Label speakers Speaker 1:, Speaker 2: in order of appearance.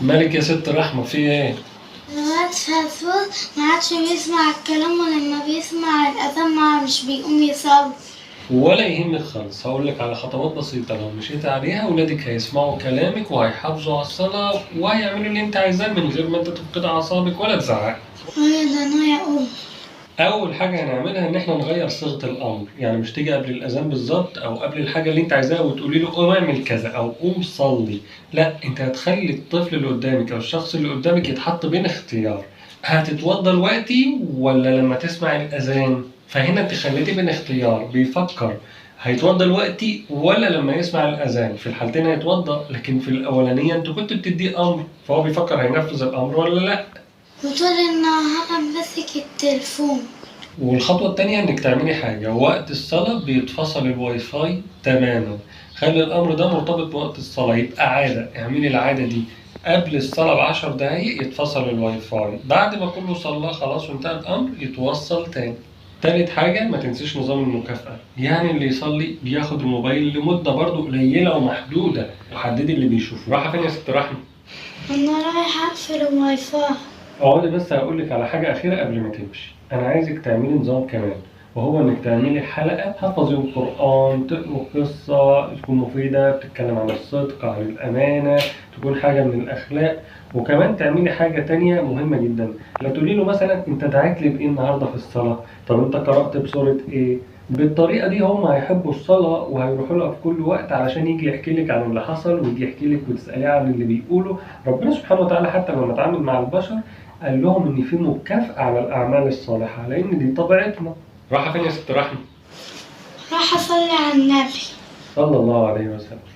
Speaker 1: مالك يا ست رحمة، في ايه؟
Speaker 2: الواد فسفوس ما عادش بيسمع الكلام، ولما بيسمع الأذان ما مش بيقوم يصلي.
Speaker 1: ولا يهمك خالص، هقول لك على خطوات بسيطة لو مشيت عليها ولادك هيسمعوا كلامك وهيحافظوا على الصلاة وهيعملوا اللي انت عايزاه من غير ما انت تفقد أعصابك ولا تزعقي.
Speaker 2: يا ده انا يا أم.
Speaker 1: أول حاجة هنعملها إن إحنا نغير صيغة الأمر، يعني مش تيجي قبل الأذان بالظبط أو قبل الحاجة اللي أنت عايزاها وتقولي له قوم اعمل كذا أو قوم صلي، لا، أنت هتخلي الطفل اللي قدامك أو الشخص اللي قدامك يتحط بين اختيار، هتتوضى دلوقتي ولا لما تسمع الأذان؟ فهنا أنت خليتي بين اختيار، بيفكر هيتوضى دلوقتي ولا لما يسمع الأذان، في الحالتين هيتوضى، لكن في الأولانية أنت كنت بتديه أمر، فهو بيفكر هينفذ الأمر ولا لا.
Speaker 2: وطول النهار ماسك التليفون.
Speaker 1: والخطوة التانية إنك تعملي حاجة، وقت الصلاة بيتفصل الواي فاي تماما، خلي الأمر ده مرتبط بوقت الصلاة، يبقى عادة، اعملي العادة دي قبل الصلاة ب10 دقايق يتفصل الواي فاي، بعد ما كله صلى خلاص وانتهى الأمر يتوصل تاني. تالت حاجة ما تنسيش نظام المكافأة، يعني اللي يصلي بياخد الموبايل لمدة برضو قليلة ومحدودة، وحددي اللي بيشوفه. رايحة فين يا ست رحمة؟
Speaker 2: أنا رايحة أقفل الواي فاي.
Speaker 1: اقعدي بس هقول لك على حاجة أخيرة قبل ما تمشي، أنا عايزك تعملي نظام كمان، وهو إنك تعملي حلقة تحفظي القرآن، تقروا قصة تكون مفيدة، بتتكلم عن الصدق، عن الأمانة، تكون حاجة من الأخلاق، وكمان تعملي حاجة تانية مهمة جدا، لو تقولي له مثلا أنت دعيت لي بإيه النهاردة في الصلاة؟ طب أنت قرأت بسورة إيه؟ بالطريقة دي هم هيحبوا الصلاة وهيروحوا لها في كل وقت علشان يجي يحكي لك عن اللي حصل ويجي يحكي لك وتسأليه عن اللي بيقوله. ربنا سبحانه وتعالى حتى لما اتعامل مع البشر قال لهم إن في مكافأة على الأعمال الصالحة، لأن دي طبيعتنا. رايحة فين يا ست رحمة؟
Speaker 2: راح أصلي على النبي
Speaker 1: صلى الله عليه وسلم.